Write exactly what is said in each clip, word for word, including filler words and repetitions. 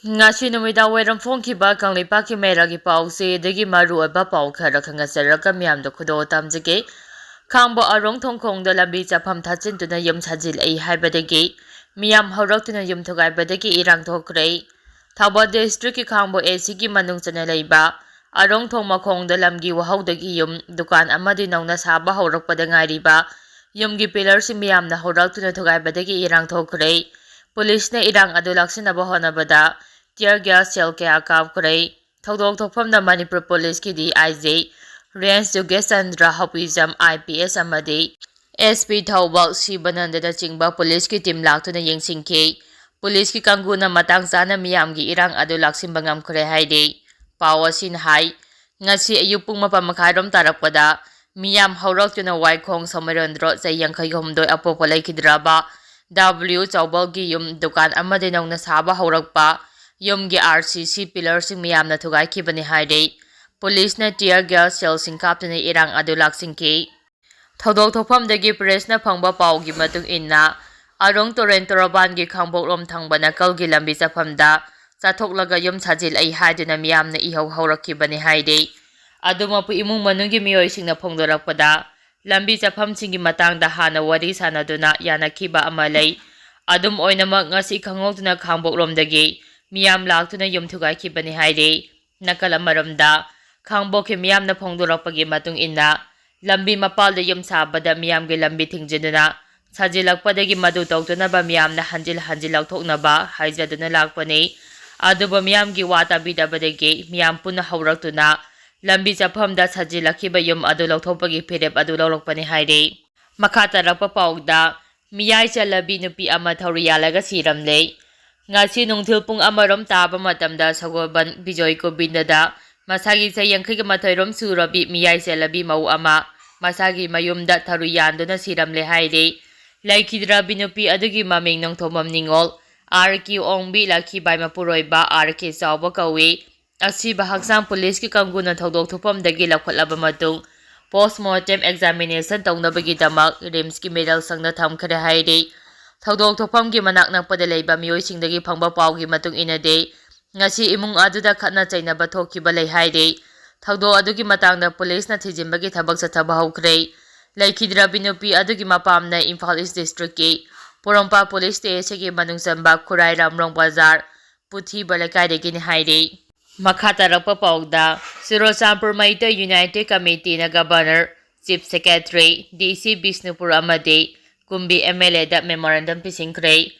ꯉꯁꯤ ꯅꯨꯃꯤꯗꯥꯡ ꯋꯥꯏꯔꯝ ꯐꯣꯡꯈꯤꯕ ꯀꯪꯂꯩꯄꯥꯛꯀꯤ ꯃꯦꯔꯥꯒꯤ ꯄꯥꯎꯆꯦꯗꯒꯤ ꯃꯔꯨꯑꯣꯏꯕ ꯄꯥꯎ ꯈꯔ ꯈꯪꯍꯟꯖꯔꯒ ꯃꯤꯌꯥꯝꯗ ꯈꯨꯗꯣꯜ ꯇꯝꯖꯒꯦ꯫ ꯈꯥꯡꯕꯣꯛ ꯑꯔꯣꯡ ꯊꯣꯡꯈꯣꯡꯗ ꯂꯝꯕꯤ ꯆꯠꯐꯝ ꯊꯥꯠꯆꯤꯟꯗꯨꯅ ꯌꯨꯝ ꯁꯥꯖꯤꯜꯂꯛꯏ ꯍꯥꯏꯕꯗꯒꯤ ꯃꯤꯌꯥꯝ ꯍꯧꯔꯛꯇꯨꯅ ꯌꯨꯝ ꯊꯨꯒꯥꯏꯕꯗꯒꯤ ꯏꯔꯥꯡ ꯊꯣꯛꯈ꯭ꯔꯦ꯫ ꯊꯧꯕꯥꯜ ꯗꯤꯁꯇ꯭ꯔꯤꯛꯀꯤ ꯈꯥꯡꯕꯣꯛ ꯑꯦ ꯁꯤꯒꯤ ꯃꯅꯨꯡ ꯆꯟꯅ ꯂꯩꯕ ꯑꯔꯣꯡ ꯊꯣꯡ ꯃꯈꯣꯡꯗ ꯂꯝꯒꯤ ꯋꯥꯍꯧꯗꯒꯤ ꯌꯨꯝ, ꯗꯨꯀꯥꯟ ꯑꯃꯗꯤ ꯅꯧꯅ ꯁꯥꯕ ꯍꯧꯔꯛꯄꯗ ꯉꯥꯏꯔꯤꯕ ꯌꯨꯝꯒꯤ ꯄꯤꯂꯔꯁꯤꯡ ꯃꯤꯌꯥꯝꯅ ꯍꯧꯔꯛꯇꯨꯅ ꯊꯨꯒꯥꯏꯕꯗꯒꯤ ꯏꯔꯥꯡ ꯊꯣꯛꯈ꯭ꯔꯦ꯫ ꯄꯨꯂꯤꯁꯅ ꯏꯔꯥꯡ ꯑꯗꯨ ꯂꯥꯛꯁꯤꯟꯅꯕ ꯍꯣꯠꯅꯕꯗ tear gas shell ꯀꯌꯥ ꯀꯥꯞꯈ꯭ꯔꯦ꯫ ꯊꯧꯗꯣꯛ ꯊꯣꯛꯐꯝꯗ ꯃꯅꯤꯄꯨꯔ ꯄꯨꯂꯤꯁꯀꯤ D I G range ꯌꯣꯒꯦꯁ Chandra ꯍꯧꯄꯤꯖꯝ I P S ꯑꯃꯗꯤ S P ꯊꯧꯕꯥꯜ ꯁꯤꯕꯥꯅꯟꯗꯅꯆꯤꯡꯕ ꯄꯨꯂꯤꯁꯀꯤ team ꯂꯥꯛꯇꯨꯅ ꯌꯦꯡꯁꯤꯟꯈꯤ꯫ ꯄꯨꯂꯤꯁꯀꯤ ꯀꯥꯡꯕꯨꯅ ꯃꯇꯥꯡ ꯆꯥꯅ ꯃꯤꯌꯥꯝꯒꯤ ꯏꯔꯥꯡ ꯑꯗꯨ ꯂꯥꯛꯁꯤꯟꯕ ꯉꯝꯈ꯭ꯔꯦ ꯍꯥꯏꯔꯤ꯫ ꯄꯥꯎ ꯑꯁꯤꯅ ꯍꯥꯏ, ꯉꯁꯤ ꯑꯌꯨꯛ ꯄꯨꯡ ꯃꯥꯄꯟ ꯃꯈꯥꯏꯔꯣꯝ ꯇꯥꯔꯛꯄꯗ ꯃꯤꯌꯥꯝ ꯍꯧꯔꯛꯇꯨꯅ ꯋꯥꯏꯈꯣꯡ ꯁꯣꯃꯦꯔꯦꯟꯗ꯭ꯔꯣ ꯆꯍꯤ ꯌꯥꯡꯈꯩ ꯍꯨꯝꯗꯣꯏ ꯑꯄꯣꯛꯄ ꯂꯩꯈꯤꯗ꯭ꯔꯕ W ꯆꯥꯎꯕꯜꯒꯤ ꯌꯨꯝ, ꯗꯨꯀꯥꯟ ꯑꯃꯗꯤ ꯅꯧꯅ ꯁꯥꯕ ꯍꯧꯔꯛꯄ ꯌꯨꯝꯒꯤ R C C ꯄꯤꯂꯔꯁꯤꯡ ꯃꯤꯌꯥꯝꯅ ꯊꯨꯒꯥꯏꯈꯤꯕꯅꯤ ꯍꯥꯏꯔꯤ꯫ ꯄꯨꯂꯤꯁꯅ tear gas shellꯁꯤꯡ ꯀꯥꯞꯇꯨꯅ ꯏꯔꯥꯡ ꯑꯗꯨ ꯂꯥꯛꯁꯤꯟꯈꯤ꯫ ꯊꯧꯗꯣꯛ ꯊꯣꯛꯐꯝꯗꯒꯤ ꯄ꯭ꯔꯦꯁꯅ ꯐꯪꯕ ꯄꯥꯎꯒꯤ ꯃꯇꯨꯡ ꯏꯟꯅ, ꯑꯔꯣꯡ ꯇꯨꯔꯦꯟ ꯇꯣꯔꯕꯥꯟꯒꯤ ꯈꯥꯡꯕꯣꯛꯂꯣꯝ ꯊꯪꯕ ꯅꯥꯀꯜꯒꯤ ꯂꯝꯕꯤ ꯆꯠꯐꯝꯗ ꯆꯥꯊꯣꯛꯂꯒ ꯌꯨꯝ ꯁꯥꯖꯤꯜꯂꯛꯏ ꯍꯥꯏꯗꯨꯅ ꯃꯤꯌꯥꯝꯅ ꯏꯍꯧ ꯍꯧꯔꯛꯈꯤꯕꯅꯤ ꯍꯥꯏꯔꯤ꯫ ꯑꯗꯨꯃꯛꯄꯨ ꯏꯃꯨꯡ ꯃꯅꯨꯡꯒꯤ ꯃꯤꯑꯣꯏꯁꯤꯡꯅ ꯐꯣꯡꯗꯣꯔꯛꯄꯗ, ꯂꯝꯕꯤ ꯆꯠꯐꯝꯁꯤꯡꯒꯤ ꯃꯇꯥꯡꯗ ꯍꯥꯟꯅ ꯋꯥꯔꯤ ꯁꯥꯟꯅꯗꯨꯅ ꯌꯥꯅꯈꯤꯕ ꯑꯃ ꯂꯩ꯫ ꯑꯗꯨꯝ ꯑꯣꯏꯅꯃꯛ, ꯉꯁꯤ ꯈꯪꯍꯧꯗꯅ ꯈꯥꯡꯕꯣꯛꯂꯣꯝꯗꯒꯤ ꯃꯤꯌꯥꯝ ꯂꯥꯛꯇꯨꯅ ꯌꯨꯝ ꯊꯨꯒꯥꯏꯈꯤꯕꯅꯤ ꯍꯥꯏꯔꯤ꯫ ꯅꯥꯀꯜ ꯑꯃꯔꯣꯝꯗ, ꯈꯥꯡꯕꯣꯛꯀꯤ ꯃꯤꯌꯥꯝꯅ ꯐꯣꯡꯗꯣꯔꯛꯄꯒꯤ ꯃꯇꯨꯡ ꯏꯟꯅ, ꯂꯝꯕꯤ ꯃꯄꯥꯜꯗ ꯌꯨꯝ ꯁꯥꯕꯗ ꯃꯤꯌꯥꯝꯒꯤ ꯂꯝꯕꯤ ꯊꯤꯡꯖꯤꯟꯗꯨꯅ ꯁꯥꯖꯤꯜꯂꯛꯄꯗꯒꯤ ꯃꯗꯨ ꯇꯧꯗꯅꯕ ꯃꯤꯌꯥꯝꯅ ꯍꯟꯖꯤꯜ ꯍꯟꯖꯤꯜ ꯂꯧꯊꯣꯛꯅꯕ ꯍꯥꯏꯖꯗꯨꯅ ꯂꯥꯛꯄꯅꯤ꯫ ꯑꯗꯨꯕꯨ ꯃꯤꯌꯥꯝꯒꯤ ꯋꯥ ꯇꯥꯕꯤꯗꯕꯗꯒꯤ ꯃꯤꯌꯥꯝ ꯄꯨꯟꯅ ꯍꯧꯔꯛꯇꯨꯅ ꯂꯝꯕꯤ ꯆꯠꯐꯝꯗ ꯁꯥꯖꯤꯜꯂꯛꯈꯤꯕ ꯌꯨꯝ ꯑꯗꯨ ꯂꯧꯊꯣꯛꯄꯒꯤ ꯐꯤꯔꯦꯞ ꯑꯗꯨ ꯂꯧꯔꯛꯄꯅꯤ ꯍꯥꯏꯔꯤ꯫ ꯃꯈꯥ ꯇꯥꯔꯛꯄ ꯄꯥꯎꯗ, ꯃꯤꯌꯥꯏ ꯆꯜꯂꯕꯤ ꯅꯨꯄꯤ ꯑꯃ ꯊꯧꯔꯤ ꯌꯥꯜꯂꯒ ꯁꯤꯔꯝꯂꯦ꯫ ꯉꯁꯤ ꯅꯨꯡꯊꯤꯜ ꯄꯨꯡ ꯑꯃꯔꯣꯝ ꯇꯥꯕ ꯃꯇꯝꯗ ꯁꯒꯣꯜꯕꯟ ꯕꯤꯖꯣꯏ ꯒꯣꯕꯤꯟꯗꯗ ꯃꯁꯥꯒꯤ ꯆꯍꯤ ꯌꯥꯡꯈꯩꯒ ꯃꯥꯊꯣꯏꯔꯣꯝ ꯁꯨꯔꯕꯤ ꯃꯤꯌꯥꯏ ꯆꯜꯂꯕꯤ ꯃꯧ ꯑꯃ ꯃꯁꯥꯒꯤ ꯃꯌꯨꯝꯗ ꯊꯧꯔꯤ ꯌꯥꯟꯗꯨꯅ ꯁꯤꯔꯝꯂꯦ ꯍꯥꯏꯔꯤ꯫ ꯂꯩꯈꯤꯗ꯭ꯔꯕꯤ ꯅꯨꯄꯤ ꯑꯗꯨꯒꯤ ꯃꯃꯤꯡ ꯅꯣꯡꯊꯣꯝꯕꯝ ꯅꯤꯉꯣꯜ, R K ꯑꯣꯡꯕꯤ ꯂꯛꯈꯤꯕꯥꯏ ꯃꯄꯨꯔꯣꯏꯕ R K ꯆꯥꯎꯕ ꯀꯧꯏ꯫ ꯑꯁꯤꯕ ꯍꯛꯆꯥꯡ ꯄꯨꯂꯤꯁꯀꯤ ꯀꯥꯡꯕꯨꯅ ꯊꯧꯗꯣꯛ ꯊꯣꯛꯐꯝꯗꯒꯤ ꯂꯧꯈꯠꯂꯕ ꯃꯇꯨꯡ, post mortem examination ꯇꯧꯅꯕꯒꯤꯗꯃꯛ ꯔꯤꯝꯁꯀꯤ ꯃꯤꯔꯜ ꯁꯪꯗ ꯊꯝꯈ꯭ꯔꯦ ꯍꯥꯏꯔꯤ꯫ ꯊꯧꯗꯣꯛ ꯊꯣꯛꯐꯝꯒꯤ ꯃꯅꯥꯛ ꯅꯛꯄꯗ ꯂꯩꯕ ꯃꯤꯑꯣꯏꯁꯤꯡꯗꯒꯤ ꯐꯪꯕ ꯄꯥꯎꯒꯤ ꯃꯇꯨꯡ ꯏꯟꯅꯗꯤ, ꯉꯁꯤ ꯏꯃꯨꯡ ꯑꯗꯨꯗ ꯈꯠꯅ ꯆꯩꯅꯕ ꯊꯣꯛꯈꯤꯕ ꯂꯩ ꯍꯥꯏꯔꯤ꯫ ꯊꯧꯗꯣꯛ ꯑꯗꯨꯒꯤ ꯃꯇꯥꯡꯗ ꯄꯨꯂꯤꯁꯅ ꯊꯤꯖꯤꯟꯕꯒꯤ ꯊꯕꯛ ꯆꯠꯊꯕ ꯍꯧꯈ꯭ꯔꯦ꯫ ꯂꯩꯈꯤꯗ꯭ꯔꯕꯤ ꯅꯨꯄꯤ ꯑꯗꯨꯒꯤ ꯃꯄꯥꯝꯅ ꯏꯝꯐꯥꯜ ꯏꯁ ꯗꯤꯁꯇ꯭ꯔꯤꯛꯀꯤ ꯄꯣꯔꯣꯝꯄꯥꯠ ꯄꯨꯂꯤꯁ ꯁ꯭ꯇꯦꯁꯟꯒꯤ ꯃꯅꯨꯡ ꯆꯟꯕ ꯈꯨꯔꯥꯏ ꯔꯥꯝꯔꯣꯡ ꯕꯖꯥꯔ ꯄꯨꯊꯤꯕ ꯂꯩꯀꯥꯏꯗꯒꯤꯅꯤ ꯍꯥꯏꯔꯤ꯫ ꯃꯈꯥ ꯇꯥꯔꯛꯄ ꯄꯥꯎꯗ, ꯆꯨꯔꯆꯥꯟꯄꯨꯔ ꯃꯩꯇꯩ ꯌꯨꯅꯥꯏꯇꯦꯗ ꯀꯃꯤꯇꯤꯅ governor, chief secretary, D C Bishnupur ꯑꯃꯗꯤ ꯀꯨꯝꯕꯤ ꯑꯦꯝ ꯑꯦꯜ ꯑꯦꯗ ꯃꯦꯃꯣꯔꯦꯟꯗꯝ ꯄꯤꯁꯤꯟꯈ꯭ꯔꯦ꯫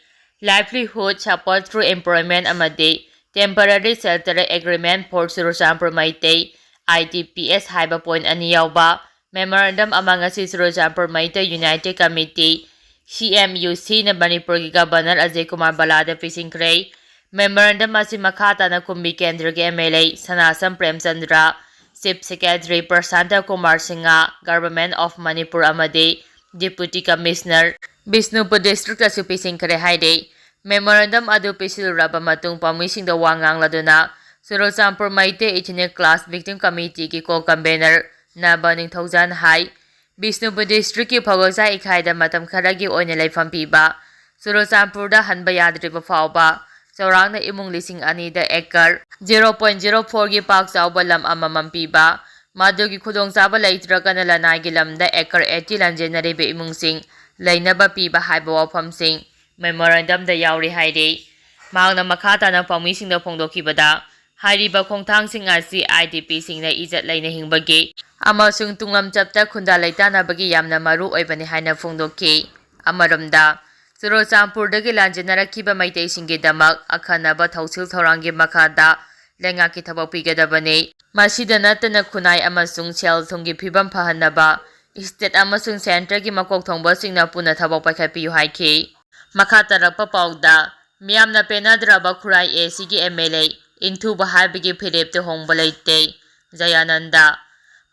Livelihood Support Through Employment ꯑꯃꯗꯤ Temporary Shelter Agreement for Churachandpur Meitei, I T P S ꯍꯥꯏꯕ ꯄꯣꯏꯟ ꯑꯅꯤ ꯌꯥꯎꯕ ꯃꯦꯃꯣꯔꯦꯟꯗꯝ ꯑꯃ ꯉꯁꯤ Churachandpur Meitei united committee, C M U ꯁꯤꯅ ꯃꯅꯤꯄꯨꯔꯒꯤ ꯒꯕꯔꯅꯔ ꯑꯖꯌ ꯀꯨꯃꯥꯔ ꯕꯂꯥꯗ ꯄꯤꯁꯤꯟꯈ꯭ꯔꯦ꯫ ꯃꯦꯃꯣꯔꯦꯟꯗꯝ ꯑꯁꯤ ꯃꯈꯥ ꯇꯥꯅ ꯀꯨꯝꯕꯤ ꯀꯦꯟꯗ꯭ꯔꯒꯤ M L A Sanasam Premchandra, chief secretary Prasanta Kumar Singh, government of Manipur ꯑꯃꯗꯤ ꯗꯤꯄꯨꯇꯤ ꯀꯃꯤꯁꯅꯔ ꯕꯤꯁꯅꯨꯄꯨꯔ ꯗꯤꯁꯇ꯭ꯔꯤꯛꯇꯁꯨ ꯄꯤꯁꯤꯟꯈ꯭ꯔꯦ ꯍꯥꯏꯔꯤ꯫ ꯃꯦꯃꯣꯔꯦꯟꯗꯝ ꯑꯗꯨ ꯄꯤꯁꯤꯜꯂꯨꯔꯕ ꯃꯇꯨꯡ ꯄꯥꯎꯃꯤꯁꯤꯡꯗ ꯋꯥ ꯉꯥꯡꯂꯗꯨꯅ Churachandpur Meitei ethnic class victim ꯀꯃꯤꯇꯤꯒꯤ ꯀꯣ ꯀꯟꯚꯦꯅꯔ ꯅꯕ ꯅꯤꯡꯊꯧꯖꯥꯟ ꯍꯥꯏ, ꯕꯤꯁꯅꯨꯄꯨꯔ ꯗꯤꯁꯇ꯭ꯔꯤꯛꯀꯤ ꯐꯧꯒꯆꯥ ꯏꯈꯥꯏꯗ ꯃꯇꯝ ꯈꯔꯒꯤ ꯑꯣꯏꯅ ꯂꯩꯐꯝ ꯄꯤꯕ, ꯆꯨꯔꯆꯥꯟꯄꯨꯔꯗ ꯍꯟꯕ ꯌꯥꯗ꯭ꯔꯤꯕ ꯐꯥꯎꯕ ꯆꯥꯎꯔꯥꯛꯅ ꯏꯃꯨꯡ ꯂꯤꯁꯤꯡ ꯑꯅꯤꯗ ꯑꯦꯀꯔ ꯖꯤꯔꯣ ꯄꯣꯏꯟ ꯖꯤꯔꯣ ꯐꯣꯔꯒꯤ ꯄꯥꯛ ꯆꯥꯎꯕ ꯂꯝ ꯑꯃꯃꯝ ꯄꯤꯕ, ꯃꯗꯨꯒꯤ ꯈꯨꯗꯣꯡꯆꯥꯕ ꯂꯩꯇ꯭ꯔꯒꯅ ꯂꯅꯥꯏꯒꯤ ꯂꯝꯗ ꯑꯦꯀꯔ ꯑꯩꯠꯇꯤ ꯂꯥꯟꯖꯦꯟꯅꯔꯤꯕ ꯏꯃꯨꯡꯁꯤꯡ ꯂꯩꯅꯕ ꯄꯤꯕ ꯍꯥꯏꯕ ꯋꯥꯐꯝꯁꯤꯡ ꯃꯦꯃꯣꯔꯦꯟꯗꯝꯗ ꯌꯥꯎꯔꯤ ꯍꯥꯏꯔꯤ꯫ ꯃꯍꯥꯛꯅ ꯃꯈꯥ ꯇꯥꯅ ꯄꯥꯎꯃꯤꯁꯤꯡꯗ ꯐꯣꯡꯗꯣꯛꯈꯤꯕꯗ, ꯍꯥꯏꯔꯤꯕ ꯈꯣꯡꯊꯥꯡꯁꯤꯡ ꯑꯁꯤ ꯑꯥꯏ ꯗꯤ ꯄꯤꯁꯤꯡꯅ ꯏꯖꯠ ꯂꯩꯅ ꯍꯤꯡꯕꯒꯤ ꯑꯃꯁꯨꯡ ꯇꯨꯡꯂꯝꯆꯠꯇ ꯈꯨꯟꯗꯥ ꯂꯩꯇꯥꯅꯕꯒꯤ ꯌꯥꯝꯅ ꯃꯔꯨ ꯑꯣꯏꯕꯅꯤ ꯍꯥꯏꯅ ꯐꯣꯡꯗꯣꯛꯈꯤ꯫ ꯑꯃꯔꯣꯝꯗ, ꯆꯨꯔꯆꯥꯟꯄꯨꯔꯗꯒꯤ ꯂꯥꯟꯖꯦꯟꯅꯔꯛꯈꯤꯕ ꯃꯩꯇꯩꯁꯤꯡꯒꯤꯗꯃꯛ ꯑꯈꯟꯅꯕ ꯊꯧꯁꯤꯜ ꯊꯧꯔꯥꯡꯒꯤ ꯃꯈꯥꯗ ꯂꯩꯉꯥꯛꯀꯤ ꯊꯕꯛ ꯄꯤꯒꯗꯕꯅꯤ꯫ ꯃꯁꯤꯗ ꯅꯠꯇꯅ ꯈꯨꯟꯅꯥꯏ ꯑꯃꯁꯨꯡ ꯁꯦꯜ ꯊꯨꯝꯒꯤ ꯐꯤꯕꯝ ꯐꯍꯟꯅꯕ ꯁ꯭ꯇꯦꯠ ꯑꯃꯁꯨꯡ ꯁꯦꯟꯇꯔꯒꯤ ꯃꯀꯣꯛ ꯊꯣꯡꯕꯁꯤꯡꯅ ꯄꯨꯟꯅ ꯊꯕꯛ ꯄꯥꯏꯈꯠꯄꯤꯌꯨ ꯍꯥꯏꯈꯤ꯫ ꯃꯈꯥ ꯇꯥꯔꯛꯄ ꯄꯥꯎꯗ, ꯃꯤꯌꯥꯝꯅ ꯄꯦꯟꯅꯗ꯭ꯔꯕ ꯈꯨꯔꯥꯏ ꯑꯦ ꯁꯤꯒꯤ ꯑꯦꯝ ꯑꯦꯜ ꯑꯦ ꯏꯟꯊꯨꯕ ꯍꯥꯏꯕꯒꯤ ꯐꯤꯔꯦꯞꯇ ꯍꯣꯡꯕ ꯂꯩꯇꯦ꯫ ꯖꯌꯥꯅꯟꯗ,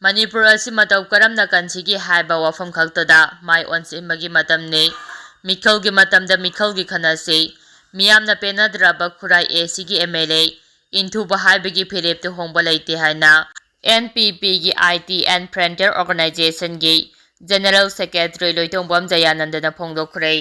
ꯃꯅꯤꯄꯨꯔ ꯑꯁꯤ ꯃꯇꯧ ꯀꯔꯝꯅ ꯀꯟꯁꯤꯒꯦ ꯍꯥꯏꯕ ꯋꯥꯐꯝ ꯈꯛꯇꯗ ꯃꯥꯏ ꯑꯣꯟꯁꯤꯟꯕꯒꯤ ꯃꯇꯝꯅꯤ꯫ ꯃꯤꯈꯜꯒꯤ ꯃꯇꯝꯗ ꯃꯤꯈꯜꯒꯤ ꯈꯟꯅꯁꯤ꯫ ꯃꯤꯌꯥꯝꯅ ꯄꯦꯟꯅꯗ꯭ꯔꯕ ꯈꯨꯔꯥꯏ ꯑꯦ ꯁꯤꯒꯤ ꯑꯦꯝ ꯑꯦꯜ ꯑꯦ ꯏꯟꯊꯨꯕ ꯍꯥꯏꯕꯒꯤ ꯐꯤꯔꯦꯞꯇ ꯍꯣꯡꯕ ꯂꯩꯇꯦ ꯍꯥꯏꯅ ꯑꯦꯟ ꯄꯤ ꯄꯤꯒꯤ ꯑꯥꯏ ꯇꯤ ꯑꯦꯟ ꯐ꯭ꯔꯟꯇꯤꯌꯔ ꯑꯣꯔꯒꯅꯥꯏꯖꯦꯁꯟꯒꯤ ꯖꯦꯅꯔꯦꯜ ꯁꯦꯀ꯭ꯔꯦꯇꯔꯤ ꯂꯣꯏꯇꯣꯡꯕꯝ ꯖꯌꯥꯅꯟꯗꯅ ꯐꯣꯡꯗꯣꯛꯈ꯭ꯔꯦ꯫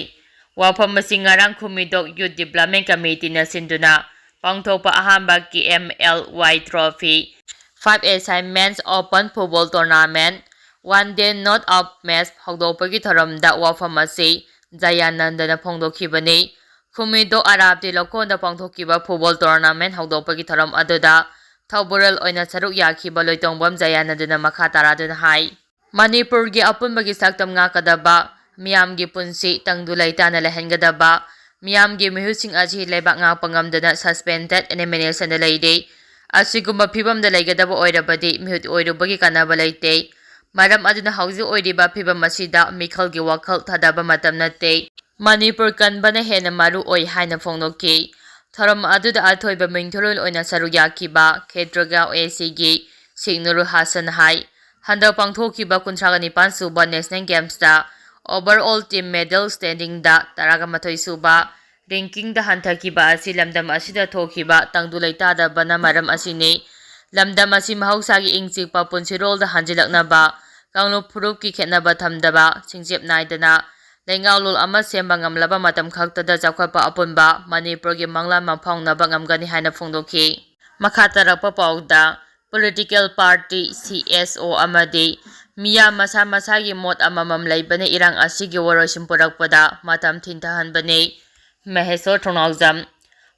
ꯋꯥꯐꯝ ꯑꯁꯤ ꯉꯔꯥꯡ ꯈꯨꯃꯤꯗꯣꯛ Youth Development Committeeꯅ ꯁꯤꯟꯗꯨꯅ ꯄꯥꯡꯊꯣꯛꯄ ꯑꯍꯥꯟꯕ K M L Y Trophy Five Assignments Open Football Tournament One Day Knockout Match ꯍꯧꯗꯣꯛꯄꯒꯤ ꯊꯧꯔꯝꯗ ꯋꯥꯐꯝ ꯑꯁꯤ ꯖꯌꯥꯅꯟꯗꯅ ꯐꯣꯡꯗꯣꯛꯈꯤꯕꯅꯤ꯫ ꯈꯨꯃꯤꯗꯣꯛ ꯑꯔꯥꯞꯇꯤ ꯂꯧꯀꯣꯟꯗ ꯄꯥꯡꯊꯣꯛꯈꯤꯕ football tournament ꯍꯧꯗꯣꯛꯄꯒꯤ ꯊꯧꯔꯝ ꯑꯗꯨꯗ ꯊꯧꯕꯨꯔꯦꯜ ꯑꯣꯏꯅ ꯁꯔꯨꯛ ꯌꯥꯈꯤꯕ ꯂꯣꯏꯇꯣꯡꯕꯝ ꯖꯌꯥꯅꯟꯗꯅ ꯃꯈꯥ ꯇꯥꯔꯗꯨꯅ ꯍꯥꯏ, ꯃꯅꯤꯄꯨꯔꯒꯤ ꯑꯄꯨꯟꯕꯒꯤ ꯁꯛꯇꯝ ꯉꯥꯛꯀꯗꯕ, ꯃꯤꯌꯥꯝꯒꯤ ꯄꯨꯟꯁꯤ ꯇꯪꯗꯨ ꯂꯩꯇꯥꯅ ꯂꯩꯍꯟꯒꯗꯕ, ꯃꯤꯌꯥꯝꯒꯤ ꯃꯤꯍꯨꯠꯁꯤꯡ ꯑꯁꯤ ꯂꯩꯕꯥꯛ ꯉꯥꯛꯄ ꯉꯝꯗꯅ suspended animationꯗ ꯂꯩꯔꯦ꯫ ꯑꯁꯤꯒꯨꯝꯕ ꯐꯤꯕꯝꯗ ꯂꯩꯒꯗꯕ ꯑꯣꯏꯔꯕꯗꯤ ꯃꯤꯍꯨꯠ ꯑꯣꯏꯔꯨꯕꯒꯤ ꯀꯥꯟꯅꯕ ꯂꯩꯇꯦ꯫ ꯃꯔꯝ ꯑꯗꯨꯅ ꯍꯧꯖꯤꯛ ꯑꯣꯏꯔꯤꯕ ꯐꯤꯕꯝ ꯑꯁꯤꯗ ꯃꯤꯈꯜꯒꯤ ꯋꯥꯈꯜ ꯊꯥꯗꯕ ꯃꯇꯝ ꯅꯠꯇꯦ꯫ ꯃꯅꯤꯄꯨꯔ ꯀꯟꯕꯅ ꯍꯦꯟꯅ ꯃꯔꯨ ꯑꯣꯏ ꯍꯥꯏꯅ ꯐꯣꯡꯗꯣꯛꯈꯤ꯫ ꯊꯧꯔꯝ ꯑꯗꯨꯗ ꯑꯊꯣꯏꯕ ꯃꯤꯡꯊꯣꯜꯂꯣꯏ ꯑꯣꯏꯅ ꯁꯔꯨꯛ ꯌꯥꯈꯤꯕ ꯈꯦꯇ꯭ꯔꯒꯥꯎ ACꯒꯤ ꯁꯤꯛ ꯅꯨꯔꯨ ꯍꯥꯁꯟ ꯍꯥꯏ, ꯍꯟꯗꯛ ꯄꯥꯡꯊꯣꯛꯈꯤꯕ ꯀꯨꯟꯊ꯭ꯔꯥꯒ ꯅꯤꯄꯥꯟ ꯁꯨꯕ National Gamesꯇ overall team medal standingꯗ ꯇꯔꯥꯒ ꯃꯥꯊꯣꯏ ꯁꯨꯕ rankingꯗ ꯍꯟꯊꯈꯤꯕ ꯑꯁꯤ ꯂꯝꯗꯝ ꯑꯁꯤꯗ ꯊꯣꯛꯈꯤꯕ ꯇꯪꯗꯨ ꯂꯩꯇꯥꯗꯕꯅ ꯃꯔꯝ ꯑꯁꯤꯅꯤ꯫ ꯂꯝꯗꯝ ꯑꯁꯤ ꯃꯍꯧꯁꯥꯒꯤ ꯏꯪ ꯆꯤꯛꯄ ꯄꯨꯟꯁꯤꯔꯣꯜꯗ ꯍꯟꯖꯤꯜꯂꯛꯅꯕ ꯀꯥꯡꯂꯨꯞ ꯐꯨꯔꯨꯞꯀꯤ ꯈꯦꯠꯅꯕ ꯊꯝꯗꯕ, ꯁꯤꯡꯆꯦꯞ ꯅꯥꯏꯗꯅ ꯂꯩꯉꯥꯛꯂꯣꯟ ꯑꯃ ꯁꯦꯝꯕ ꯉꯝꯂꯕ ꯃꯇꯝ ꯈꯛꯇꯗ ꯆꯥꯎꯈꯠꯄ ꯑꯄꯨꯟꯕ ꯃꯅꯤꯄꯨꯔꯒꯤ ꯃꯪꯂꯥꯟ ꯃꯪꯐꯥꯎꯅꯕ ꯉꯝꯒꯅꯤ ꯍꯥꯏꯅ ꯐꯣꯡꯗꯣꯛꯈꯤ꯫ ꯃꯈꯥ ꯇꯥꯔꯛꯄ ꯄꯥꯎꯗ, political party, CSO ꯑꯃꯗꯤ ꯃꯤꯌꯥꯝ ꯃꯁꯥ ꯃꯁꯥꯒꯤ ꯃꯣꯠ ꯑꯃꯃꯝ ꯂꯩꯕꯅ ꯏꯔꯥꯡ ꯑꯁꯤꯒꯤ ꯋꯥꯔꯣꯏꯁꯤꯟ ꯄꯨꯔꯛꯄꯗ ꯃꯇꯝ ꯊꯤꯟꯊꯍꯟꯕꯅꯤ꯫ ꯃꯍꯦꯁꯣꯔ ꯊꯣꯡꯅꯥꯎꯖꯝ,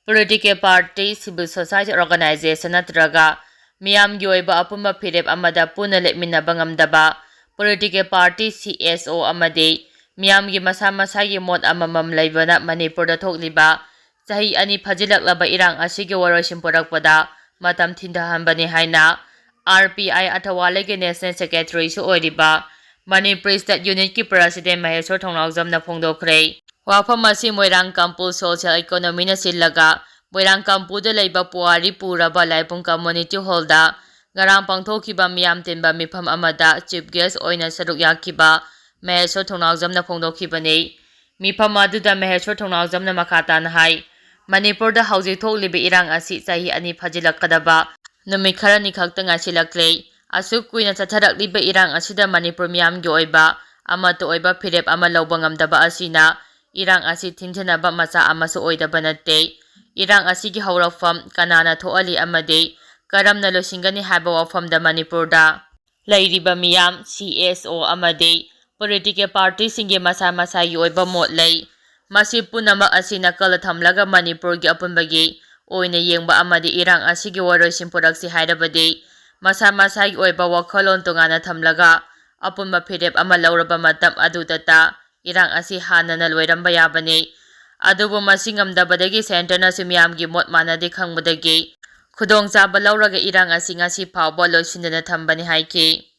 political party, civil society organization ꯅꯠꯇ꯭ꯔꯒ ꯃꯤꯌꯥꯝꯒꯤ ꯑꯣꯏꯕ ꯑꯄꯨꯟꯕ ꯐꯤꯔꯦꯞ ꯑꯃꯗ ꯄꯨꯟꯅ ꯂꯦꯞꯃꯤꯟꯅꯕ ꯉꯝꯗꯕ, political party, CSO ꯑꯃꯗꯤ ꯃꯤꯌꯥꯝꯒꯤ ꯃꯁꯥ ꯃꯁꯥꯒꯤ ꯃꯣꯠ ꯑꯃꯃꯝ ꯂꯩꯕꯅ ꯃꯅꯤꯄꯨꯔꯗ ꯊꯣꯛꯂꯤꯕ ꯆꯍꯤ ꯑꯅꯤ ꯐꯥꯖꯤꯜꯂꯛꯂꯕ ꯏꯔꯥꯡ ꯑꯁꯤꯒꯤ ꯋꯥꯔꯣꯏꯁꯤꯟ ꯄꯨꯔꯛꯄꯗ ꯃꯇꯝ ꯊꯤꯟꯊꯍꯟꯕꯅꯤ ꯍꯥꯏꯅ RPI ꯑꯊꯋꯥꯂꯩꯒꯤ National Secretaryꯁꯨ ꯑꯣꯏꯔꯤꯕ Manipur State Unitꯀꯤ President ꯃꯍꯦꯁꯣꯔ ꯊꯣꯡꯅꯥꯎꯖꯝꯅ ꯐꯣꯡꯗꯣꯛꯈ꯭ꯔꯦ꯫ ꯋꯥꯐꯝ ꯑꯁꯤ ꯃꯣꯏꯔꯥꯡ ꯀꯥꯡꯄꯨ Social Economyꯅ ꯁꯤꯜꯂꯒ ꯃꯣꯏꯔꯥꯡ ꯀꯥꯡꯄꯨꯗ ꯂꯩꯕ ꯄꯨꯋꯥꯔꯤ ꯄꯨꯔꯕ ꯂꯥꯏꯕꯨꯡ Community Hallꯗ ꯉꯔꯥꯡ ꯄꯥꯡꯊꯣꯛꯈꯤꯕ ꯃꯤꯌꯥꯝ ꯇꯤꯟꯕ ꯃꯤꯐꯝ ꯑꯃꯗ Chief Guest ꯑꯣꯏꯅ ꯁꯔꯨꯛ ꯌꯥꯈꯤꯕ ꯃꯍꯦꯁꯣꯔ ꯊꯣꯡꯅꯥꯎꯖꯝꯅ ꯐꯣꯡꯗꯣꯛꯈꯤꯕꯅꯤ꯫ ꯃꯤꯐꯝ ꯑꯗꯨꯗ ꯃꯍꯦꯁꯣꯔ ꯊꯣꯡꯅꯥꯎꯖꯝꯅ ꯃꯈꯥ ꯇꯥꯅ ꯍꯥꯏ, ꯃꯅꯤꯄꯨꯔꯗ ꯍꯧꯖꯤꯛ ꯊꯣꯛꯂꯤꯕ ꯏꯔꯥꯡ ꯑꯁꯤ ꯆꯍꯤ ꯑꯅꯤ ꯐꯥꯖꯤꯜꯂꯛꯀꯗꯕ ꯅꯨꯃꯤꯠ ꯈꯔꯅꯤ ꯈꯛꯇ ꯉꯥꯏꯁꯤꯜꯂꯛꯂꯦ꯫ ꯑꯁꯨꯛ ꯀꯨꯏꯅ ꯆꯠꯊꯔꯛꯂꯤꯕ ꯏꯔꯥꯡ ꯑꯁꯤꯗ ꯃꯅꯤꯄꯨꯔ ꯃꯤꯌꯥꯝꯒꯤ ꯑꯣꯏꯕ ꯑꯃꯠꯇ ꯑꯣꯏꯕ ꯐꯤꯔꯦꯞ ꯑꯃ ꯂꯧꯕ ꯉꯝꯗꯕ ꯑꯁꯤꯅ ꯏꯔꯥꯡ ꯑꯁꯤ ꯊꯤꯟꯖꯤꯟꯅꯕ ꯃꯆꯥꯛ ꯑꯃꯁꯨ ꯑꯣꯏꯗꯕ ꯅꯠꯇꯦ꯫ ꯏꯔꯥꯡ ꯑꯁꯤꯒꯤ ꯍꯧꯔꯛꯐꯝ ꯀꯅꯥꯅ ꯊꯣꯛꯍꯜꯂꯤ ꯑꯃꯗꯤ ꯀꯔꯝꯅ ꯂꯣꯏꯁꯤꯟꯒꯅꯤ ꯍꯥꯏꯕ ꯋꯥꯐꯝꯗ ꯃꯅꯤꯄꯨꯔꯗ ꯂꯩꯔꯤꯕ ꯃꯤꯌꯥꯝ, ꯁꯤ ꯑꯦꯁ ꯑꯣ ꯑꯃꯗꯤ ꯄꯣꯂꯤꯇꯤꯀꯦꯜ ꯄꯥꯔꯇꯤꯁꯤꯡꯒꯤ ꯃꯁꯥ ꯃꯁꯥꯒꯤ ꯑꯣꯏꯕ ꯃꯣꯠ ꯂꯩ꯫ ꯃꯁꯤ ꯄꯨꯝꯅꯃꯛ ꯑꯁꯤ ꯅꯥꯀꯜꯗ ꯊꯝꯂꯒ ꯃꯅꯤꯄꯨꯔꯒꯤ ꯑꯄꯨꯟꯕꯒꯤ ꯑꯣꯏꯅ ꯌꯦꯡꯕ ꯑꯃꯗꯤ ꯏꯔꯥꯡ ꯑꯁꯤꯒꯤ ꯋꯥꯔꯣꯏꯁꯤꯟ ꯄꯨꯔꯛꯁꯤ ꯍꯥꯏꯔꯕꯗꯤ ꯃꯁꯥ ꯃꯁꯥꯒꯤ ꯑꯣꯏꯕ ꯋꯥꯈꯜꯂꯣꯟ ꯇꯣꯉꯥꯟꯅ ꯊꯝꯂꯒ ꯑꯄꯨꯟꯕ ꯐꯤꯔꯦꯞ ꯑꯃ ꯂꯧꯔꯕ ꯃꯇꯝ ꯑꯗꯨꯗꯇ ꯏꯔꯥꯡ ꯑꯁꯤ ꯍꯥꯟꯅꯅ ꯂꯣꯏꯔꯝꯕ ꯌꯥꯕꯅꯤ꯫ ꯑꯗꯨꯕꯨ ꯃꯁꯤ ꯉꯝꯗꯕꯗꯒꯤ ꯁꯦꯟꯇꯔꯅꯁꯨ ꯃꯤꯌꯥꯝꯒꯤ ꯃꯣꯠ ꯃꯥꯟꯅꯗꯦ ꯈꯪꯕꯗꯒꯤ ꯈꯨꯗꯣꯡꯆꯥꯕ ꯂꯧꯔꯒ ꯏꯔꯥꯡ ꯑꯁꯤ ꯉꯁꯤ ꯐꯥꯎꯕ ꯂꯣꯏꯁꯤꯟꯗꯅ ꯊꯝꯕꯅꯤ ꯍꯥꯏꯈꯤ꯫